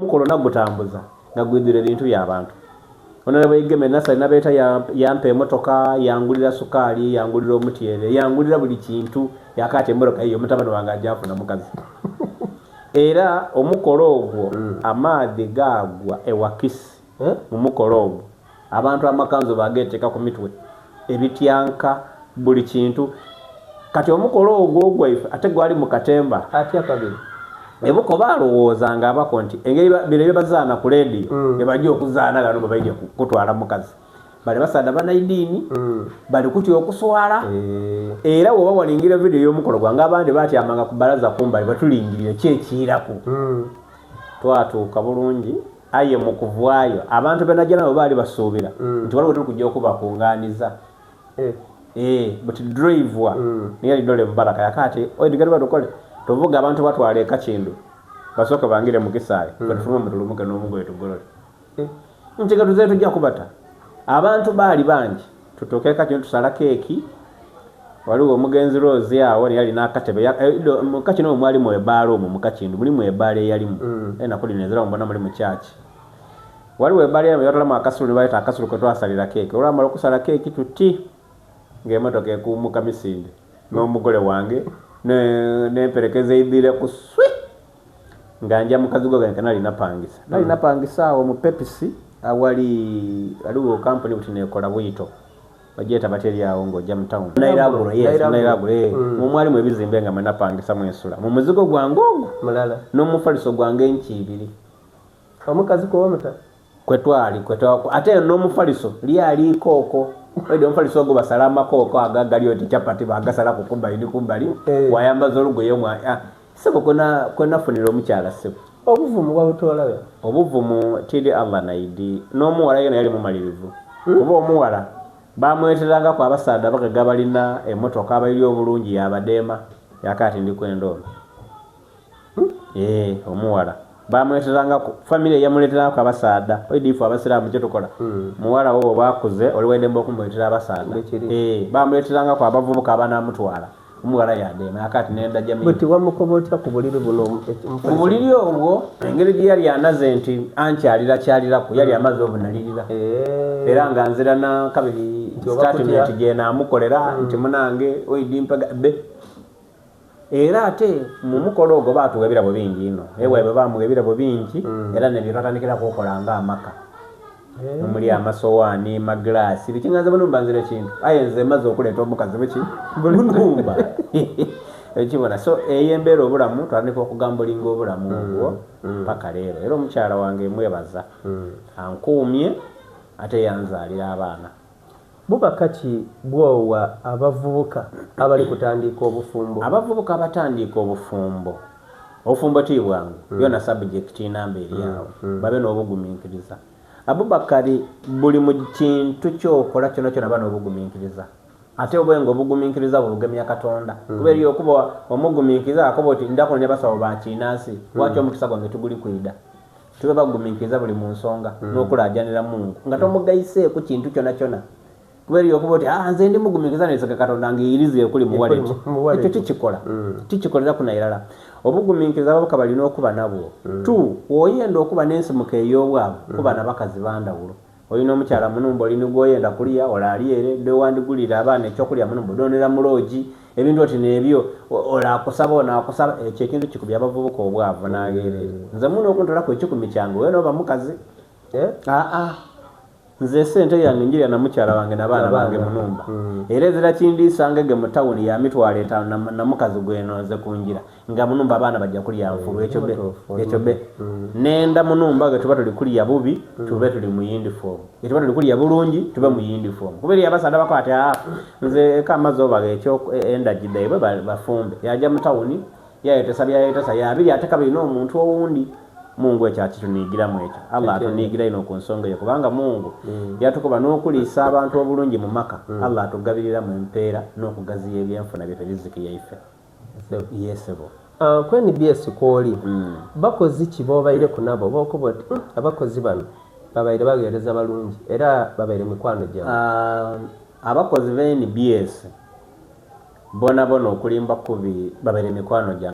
Omukolo nagutambuza nga gwidhwire bintu bya bantu. Honourable Igeme Nasser Nabeeta yampa emotoka, yangulira sukaali, yangulira omutyere, yangulira buli kintu yakaati emotoka yiyo mutabani wange aja afuna mukazi. Era omukolo ogwo amaadhi gaagwa e Wakisi mu mukolo ogwo. Abantu amakanzu baageteeka ku mitwe, ebityanka, buli kintu. Kati omukolo ogwo ogwaife ate gwali mu katemba. Atya kabiri? Ebuko baalowooza nga abako nti engeri bino bye bazaana ku leediyo bye baja okuzaana ghano bwe baidye kutwala mukazi. Bale basaadha banaidiini, bali kutya okuswala. Era bw'oba walingirira vidiyo y'omukolo gwange abandi baatyamanga ku bbalaza kumbali batulingirire ki ekiiraku. Twatuuka bulungi aye mu kuvaayo abantu be naja nabo baali basuubira nti waliwo we tuli kuja okubakungaaniza. Eeh but driver niye ali Dole Mubaraka yaka ati oidhi ghe tuba tukole tuvuge abantu batwale e Kakindu basooke bangire mu kisaawe ffe tufulume mutulumuke n'omugoye tugolole. Nti ghe tuze tuja kubata. Abantu baali bangi tutuuka e Kakindu tusala keeki ghaligho omugenzi Rose agho niye ali n'akatebe mu Kakindu omwo mwalimu ebaala omwo mu Kakindu mulimu ebaala eyalimu enaku dhino eziramu mbona mulimu church. Ghaligho ebaala eyalimu yebatolamu akasulu ni baleeta akasulu kwe twasalira keeki. Olwamala okusala keeki tuti ng'emotoka ekuumuka misinde n'omugole wange n'emperekeze eidhireku swi! Nga nja mu kazigo kange ke nali napangisa. Nali napangisa agho mu Pepsi awali ghaligho kampuni buti n'ekola bwito bagyeta batya eri agho ng'oja mu tawuni? Nile Agro, yes, Nile Agro, eeh. Omwo mwalimu ebizimbe nga mwe napangisa mwe nsula mu muzigo gwange ogwo n'omufaliso gwange enki ibiri. Omukazi kwe wamuta? Kwe twali, kwe twa, ate n'omufaliso lyali ikooko. Oidhi omufaliso ogwo basala amakooko ago agali oti chapati baagasalaku kumbali ni kumbali, wayambaza olugoye mwa, ah, ssebo kwe na, kwe nafunira omukyala ssebo. Obuvumu wabutoola gha? Obuvumu tidi Allah naidi. N'omuwala yeena yali mumalirivu. Kuba omuwala baamweterangaku abasaadha abagaiga abalina emotoka abaidhi obulungi yaabadheema, yaakaati ati ndi kwenda ono. Eeh omuwala bamweleterangaku family yamuleterangaku abasaadha oidhi ife abasiramu kyetukola muwala wo bwoba akuze oli waidembe okumuletera abasaadha eeh bamuleterangaku abavubuka abanamutwala omuwala yadema yakati nenda Jamil. Buti wamukoba otya ku buliri buno Ku buliri obwo engeri gyeyali anaze nti ankyalira kyaliraku yali amaze obunalirira era nga nzira na kabiri statement gyenamukolera nti munange oidhi mpega be. Era ate mu mukolo ogwo baatugha ebirabo bingi inho. Ewaibwe baamugha ebirabo bingi era n'ebyo twatandikiraku okola ng'amaka. Omuli amasowaani, magilaasi, biki nga nze bunhumba nzira kintu. Aye nze maze okuleeta omukazi buki? Bunhumba. Okibona? So eyo embeera obulamu twatandika okugambulinga obulamu obwo paka leero. Era omukyala wange mwebaza ankuumye ate yanzaalira abaana. Bubaka ki bw'owa abavubuka abali kutandiika obufumbo? Abavubuka abatandiika obufumbo, obufumbo ti bwangu, yona subject namba eri agho, babe n'obuguminkiriza. Abubakari buli mu kintu ky'okola kyonakyona ba n'obuguminkiriza. Ate obe nga obuguminkiriza bwo bugemya Katonda. Kuba eriyo okuba omuguminkiriza akoba oti ndha kunonia basawo ba kinansi, lwaki omukisa gwange tiguli kwidha? Tube baguminkiriza buli mu nsonga n'okulaajanira Mungu nga tomugaiseeku kintu kyonakyona. Kuba eriyo okuba oti, Ah, nze ndi muguminkiriza neesega Katonda ng'eiriza ekuli mu waleti. Ekyo tikikola. Tikikoleraku na irala. Obuguminkiriza abavubuka balina okuba nabwo. Tu, Bw'oyenda okuba n'ensimuko ey'obwavu, kuba na bakazi ba ndhawulo. Oli n'omukyala munumba, oli ni gw'oyenda kuliya, ole ali ere, dhewandigulira abaana eky'okulya munumba odhonera mu loogi, ebintu oti n'ebyo, ole akusaba ono akusaba. Ekyo ekintu kikubye abavubuka obwavu n'agheerere. Nze muno okuntolaku ekikumi kyange weena oba mukazi? Aa, nze esente yange njirya na mukyala wange na baana bange munumba. Era ezira kindiisa ngege mu tawuni ya mitwalo etaanu na mukazi gwenonze ku ngira. Nga munumba abaana baja kulya nfulu ekyo be ekyo be nenda munumba ghetuba tuli kulya bubi tube tuli mu yindifoomu ghetuba tuli kulya bulungi tube mu yindifoomu kuba eriyo abasaadha abakoba ati aa nze eka amaze obagha ekyo endagi dhaibwe bafumbe yaja mu tawuni yayetesa byayetesa yabirya ate kabiri n'omuntu owundi. Mungu ekyo akituniigiramu ekyo. Allah atuniigira inho ku nsonga eyo kubanga Mungu yatukoba n'okuliisa abantu obulungi mu maka Allah atugabiriramu empeera n'okugaziya ebyenfuna byaife riziki yaife. Yee sebo. Ku nbs kwoli, bakozi ki b'obaireku nabo b'okoba oti, Abakozi bano babaire bagheereza balungi era babaire mikwano gyange? Abakozi ba nbs bonabona okulimba kubi babaire mikwano gyange.